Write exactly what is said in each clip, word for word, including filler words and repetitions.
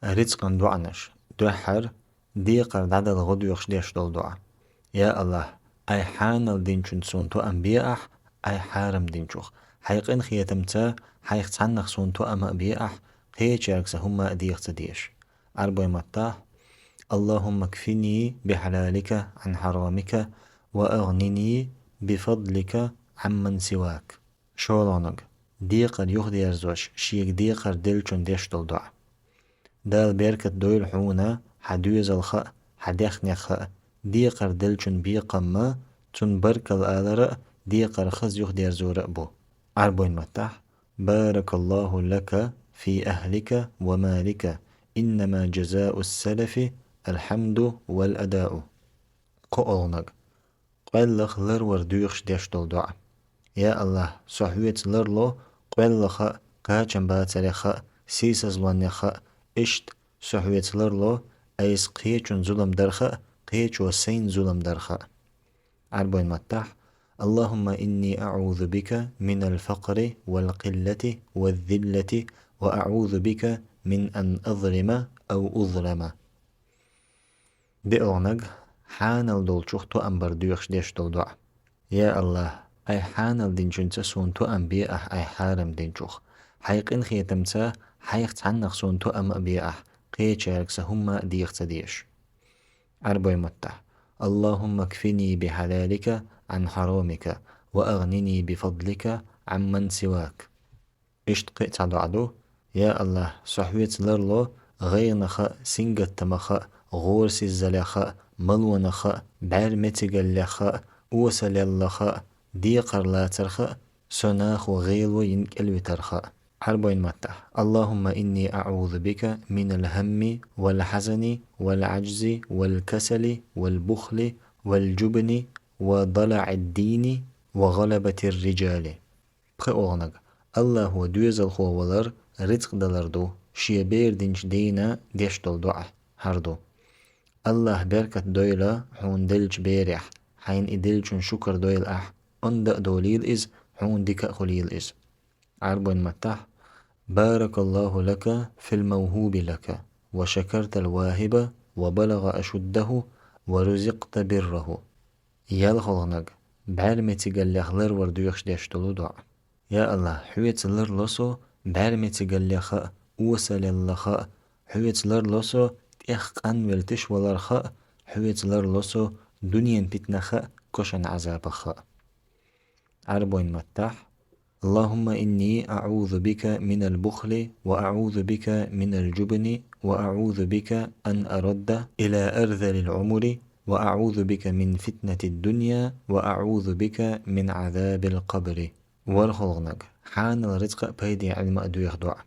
Рицкъан доӀанаш. Дуьххьара декхар дӀадала гӀо доьхуш деш долу доӀа. Я АллахӀ, Айхьа хьанал динчуьнца суна тоам бе Ахь, Айхьа хьарам динчух. Хьайн къинхетамца Хьайх цхьаннах суна тоам а бе Ахь, кхечаьрга сан хӀумма а деха ца дезаш. Ӏарбойн маттахь: اللهم اكفني بحلالك عن حرامك وأغنني بفضلك عمن سواك. ШолгӀаниг. Декхар юхадерзош, шега декхар деллачунна деш долу доӀа. Дала беркат дойла хьуна хьан доьзалх а, хьан даьхнех а, декхар деллачун бекхам а, цунна баркалла алар а декхар хаза юхадерзор а бу. Ӏарбойн маттахь: بارك الله لك في أهلك ومالك، إنما جزاء السلف الحمد والأداء. КхоалгӀаниг. КъоалгӀа ларвар доьхуш деш долу доӀа. Я АллахӀ, со Хьоьца ларло къоалгӀа а, кхачам бацарех а, сийсазлонех а, иштта со Хьоьца ларло айса кхечунна зулам дарх а, кхечо сайна зулам дарх а. Ӏарбойн маттахь: اللهم إني أعوذ بك من الفقر والقلة والذلة وأعوذ بك من أن أظلم أو أظلم. ДоьалгӀаниг. Хьанал долчух тоам бар доьхуш деш долу доӀа. Я АллахӀ, Айхьа хьанал динчуьнца суна тоам бе Ахь, Айхьа хьарам динчух. Хьайн къинхетамца Хьайх цхьаннах суна тоам а бе Ахь, кхечаьрга сан хӀумма а деха ца дезаш. Ӏарбойн маттахь: اللهم اكفني بحلالك عن حرامك وأغنني بفضلك عمن سواك. Иштта кхин а цхьа доӀа ду: Я АллахӀ, со Хьоьца ларло гӀайгӀанах а, сингаттамах а, гӀорасиззалех а, малонах а, бӀаьрмецагаллех а, осалеллах а, декхар лацарх а, со нахо гӀело йина кӀелвитарх а. Ӏарбойн маттахь: اللهم إني أعوذ بك من الهم والحزن والعجز والكسل والبخل والجبن وضلع الدين وغلبة الرجال. ПхоалгӀаниг. АллахӀо доьзалхо валар, рицкъ далар ду, шен бер динчу дийна деш долу доӀа хӀара ду. АллахӀ беркат дойла хьуна деллачу берехь, хьайна и деллачун шукар дойла Ахь, онда а долийла иза, хьуна дика а хуьлийла иза. Ӏарбойн маттахь: بارك الله لك في الموهوب لك، وشكرت الواهب، وبلغ أشده، ورزقت بره. ЯлхолгӀаниг. БӀаьрмецагаллех ларвар доьхуш деш долу доӀа. Я АллахӀ, Хьоьца ларло со бӀаьрмецагаллех а, осалеллах а, Хьоьца ларло со тӀех къанвелла тиша валарх а, Хьоьца ларло со дуьненан питанах а, кошан Ӏазапах а. Ӏарбойн маттахь: اللهم إني أعوذ بك من البخل، وأعوذ بك من الجبن، وأعوذ بك أن أرد إلى أرذل العمر، وأعوذ بك من فتنة الدنيا، وأعوذ بك من عذاب القبر. ВорхӀолгӀаниг. Хьанал рицкъа а, пайде Ӏилма а доьху доӀа.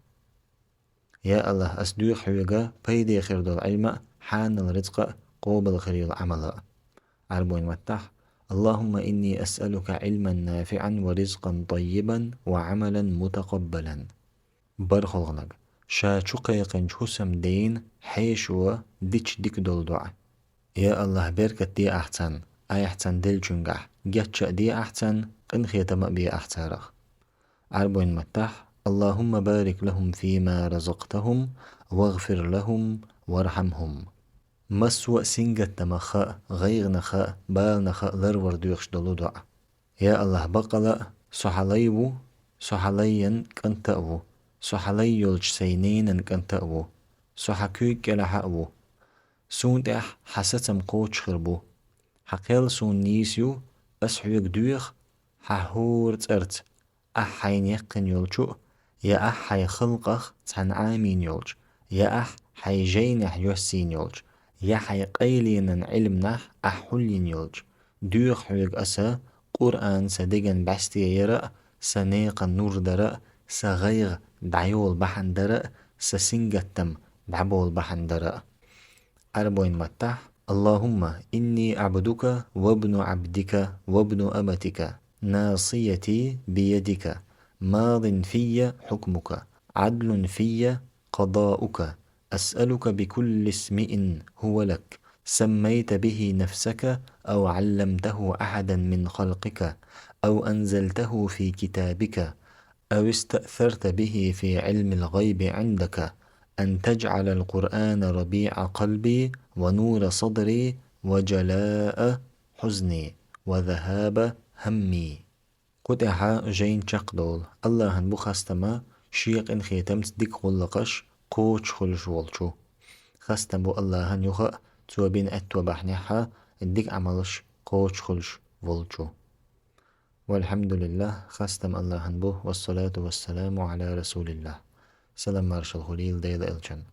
Я АллахӀ, ас доьху Хьоьга пайде хир долу Ӏилма а, хьанал рицкъа а, къобал хир йолу Ӏамал а. Ӏарбойн маттахь: اللهم إني أسألك علما نافعا ورزقا طيبا وعملا متقبلا. БархӀолгӀаниг. Ша чу кхайкхинчу хӀусамдийн хьешо дича дика долу доӀа. Я АллахӀ, беркат де Ахь царна, Айхьа царна деллачуьнгахь, гечда Ахь царна, къинхетам а бе Ахь царах. Ӏарбойн маттахь: اللهم بارك لهم فيما رزقتهم واغفر لهم وارحمهم. Массо а сингаттамах а, гӀайгӀанах а, баланах а ларвар доьхуш долу доӀа. Я АллахӀ, баккъала а со хьан лай ву, со хьан лайин кӀант а ву, со хьан лай йолчу сайн ненан кӀант а ву, со хьан куьйга кӀелахь а ву. Суна тӀехь хьан сацам кхочуш хир бу. Хьан кхел суна нийса ю, ас Хьоьга доьху хьан хӀора цӀарца, Ахь хьайна яьккхина йолчу а, я Ахь хьайн халкъах цхьаьна Ӏамийна йолчу, я Ахь хьайн жайнехь йоссийна йолчу, я хьайн къайленан Ӏилманахь Ахь хьулйина йолчу. Доьху Хьоьга аса Къуръан сан деган бӀаьсте яра а, сан некъан нур дара а, сан гӀайгӀа дӀайолу бахьана дара а, сан сингаттам дӀаболу бахьана дара а. Ӏарбойн маттахь: اللهم إني عبدك وابن عبدك وابن أمتك، ناصيتي بيدك، ماض في حكمك، عدل في قضاؤك، أسألك بكل اسم هو لك، سميت به نفسك أو علمته أحدا من خلقك أو أنزلته في كتابك أو استأثرت به في علم الغيب عندك أن تجعل القرآن ربيع قلبي ونور صدري وجلاء حزني وذهاب همي. Кху тӀехьа жайна чекхдовла. АллахӀан бу хастам, шен къинхетамца дика гӀуллакхаш кхочуш хуьлуш волчу. Хастам бу АллахӀан юха а, цо бина аьтту бахьанехьа дика Ӏамалш кхочуш хуьлуш волчу. والحمد لله, хастам АллахӀан бу, والصلاة والسلام على رسول الله. Салам маршалла хуьлийла Делан элчанна.